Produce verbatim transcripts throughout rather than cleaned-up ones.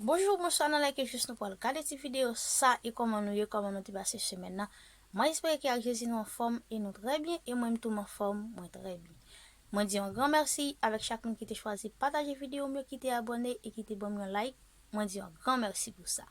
Bonjou, bonswa, nan lè ke jis nou pral gade ti videyo sa e kòman nou ye, kòman nou te pase semèn nan. Mwen espere ke ak Jezi nou anfòm e nou trè byen e mwen menm tou m anfòm, mwen trè byen. Mwen di yon gran mèsi avèk chak moun ki te chwazi pataje videyo m yo, ki te abòne e ki te ban m yon like. Mwen di yon gran mèsi pou sa.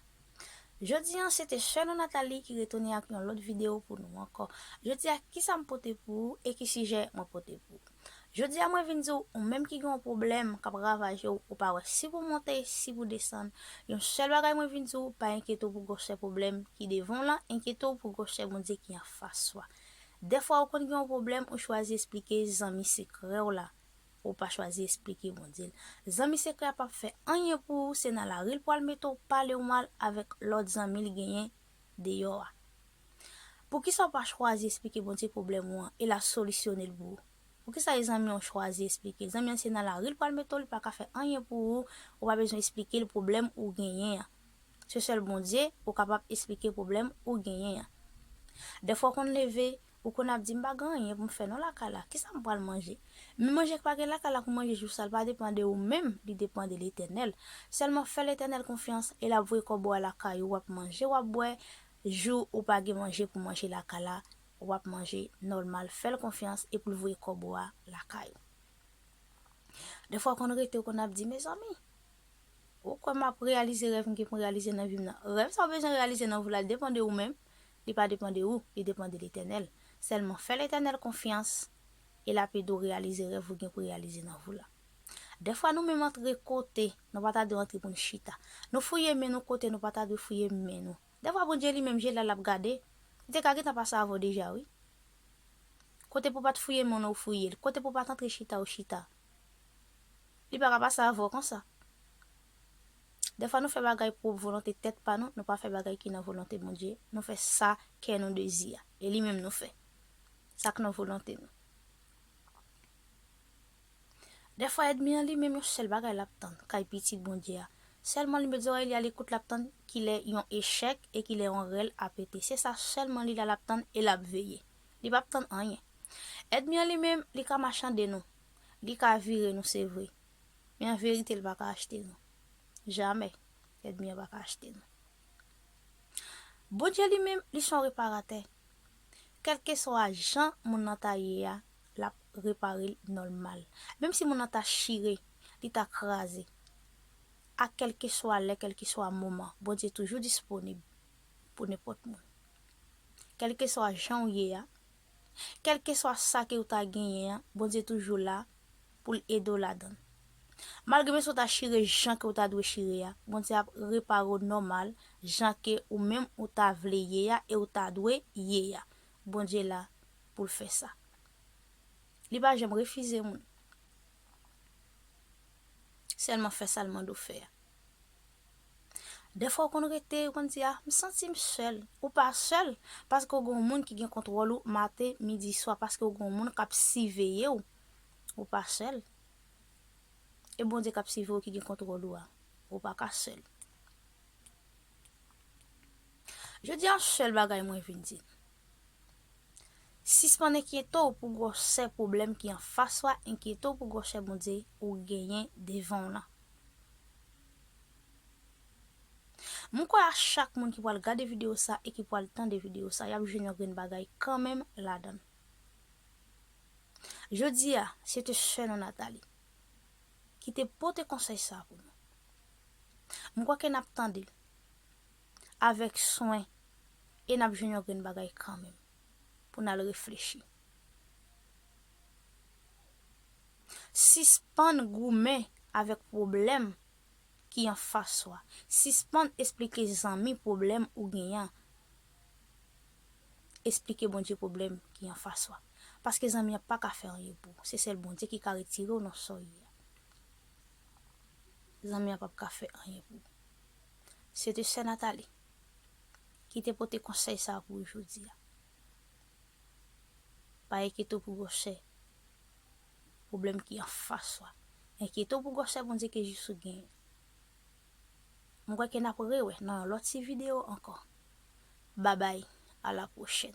Jodi an, se te sè nou Nathalie ki retounen ak yon lòt videyo pou nou ankò. Jodi a, kisa m pote pou ou e ki sijè mwen pote pou ou? Jodi a, mwen vin di w, ou menm ki gen yon pwoblèm k ap ravaje w, ou pa wè si pou w monte, si pou w desann, yon sèl bagay mwen vin di w, pa enkyete w pou gwosè pwoblèm ki devan w lan, enkyete w pou gwosè Bondye ki anfas ou a. Dèfwa, ou konn gen yon pwoblèm, ou chwazi esplike zanmi sekrè w la. Ou pa chwazi esplike Bondye l. Zanmi sekrè a p ap fè anyen pou ou, se nan lari l pral mete w, pale w mal avèk lòt zanmi l genyen deyò a. Poukisa w pa chwazi esplike Bondye pwoblèm ou an e l ap solisyone l pou ou? Poukisa e zanmi an w chwazi esplike l? Zanmi an se nan lari l pral mete w, li pa ka fè anyen pou ou, ou pa bezwen esplike l pwoblèm ou genyen an. Se sèl Bondye ou kapab esplike pwoblèm ou genyen an. Dèfwa w konn leve, ou konn ap di, "M pa gen anyen pou m fè non lakay la, kisa m pral manje?" Men manje k pa gen lakay la pou manje jou sa, l pa depann de ou menm, li depann de Letènèl. Sèlman fè Letènèl konfyans e l ap voye kòb ou a lakay ou, w ap manje, w ap bwè, jou ou pa gen manje pou manje lakay la, w ap manje nòmal, fè l konfyans e pou l voye kòb ou a lakay ou. Dèfwa w konn rete, w konn ap di, "Mezanmi, ou kwè m ap reyalize rèv m gen pou m reyalize nan vi m nan?" Rèv sa w bezwen reyalize nan vi w la, li depann de ou menm, li pa depann de ou, li depann de Letènèl. Sèlman fè Letènèl konfyans e l ap ede w reyalize rèv ou gen pou reyalize nan vi w la. Dèfwa nou menm antre kote nou pa ta dwe antre pou n chita. Nou fouye men nou kote nou pa ta dwe fouye men nou. Dèfwa Bondye li menm je l la l ap gade, li te ka gentan pase avè w deja wi. Kote pou w pa t fouye men w, ou fouye l. Kote pou w pa t antre chita, ou chita. Li pa ka pase avè w konsa. Dèfwa nou fè bagay pwòp volonte tèt pa nou, nou pa fè bagay ki nan volonte Bondye. Nou fè sa kè nou dezi a. E li menm nou fè. Sa k nan volonte nou. Dèfwa ènmi an li menm yon sèl bagay l ap tann kay pitit Bondye a. Sèlman li met zòrèy li a lekout, l ap tann kilè yon echèk e kilè yon rèl a pete. Se sa sèlman li la l ap tann e l ap veye. Li p ap tann anyen. Ènmi an li menm, li ka machande nou. Li ka vire nou, se vre. Men an verite, li pa ka achte nou. Jamè, ènmi an pa ka achte nou. Bondye li menm, li se yon reparatè. Kèlkeswa jan moun nan ta ye a, l ap repare l nòmal. Menm si moun nan ta chire, li ta kraze. A kèlkeswa lè, kèlkeswa moman, Bondye toujou disponib pou nenpòt moun. Kèlkeswa jan w ye a, kèlkeswa sa ke w ta genyen an, Bondye toujou la pou l ede w ladan l. Malgre menm si w ta chire jan ke w ta dwe chire a, Bondye ap repare w nòmal, jan ke ou menm ou ta vle ye a e ou ta dwe ye a. Bondye la pou l fè sa. Li pa janm refize moun. Sèlman fè sa l mande w fè a. Dèfwa w konn rete, ou konn di, "Ah, m santi m sèl." Ou pa sèl, paske w gen yon moun ki gen kontwòl ou maten, midi, swa, paske w gen yon moun k ap siveye w. Ou pa sèl. E Bondye k ap siveye w ki gen kontwòl ou a. Ou pa ka sèl. Jodi a, yon sèl bagay mwen vin di. Sispann enkyete w pou gwosè pwoblèm ki anfas ou a, enkyete w pou gwosè Bondye ou genyen devan w lan. Mwen kwè a chak moun ki pral gade videyo sa e ki pral tande videyo sa, y ap jwenn yon grenn bagay kanmenm ladan l. Jodi a, se te sè nou Nathalie ki te pote konsèy sa pou nou. Mwen kwè ke n ap tande l avèk swen e n ap jwenn yon grenn bagay kanmenm pou n al reflechi. Sispann goumen avèk pwoblèm ki anfas ou a. Sispann esplike zanmi pwoblèm ou genyen an. Esplike Bondye pwoblèm ki anfas ou a. Paske zanmi an pa ka fè anyen pou ou. Se sèl Bondye ki ka retire w nan sa w ye a. Zanmi an p ap ka fè anyen pou ou. Se te sè Nathalie ki te pote konsèy sa a pou ou jodi a. Pa enkyete w pou gwosè pwoblèm ki anfas ou a. Enkyete w pou gwosè Bondye ke jis ou genyen. Mwen kwè ke n ap rewè nan yon lòt ti videyo ankò. Babay, a la pwochèn.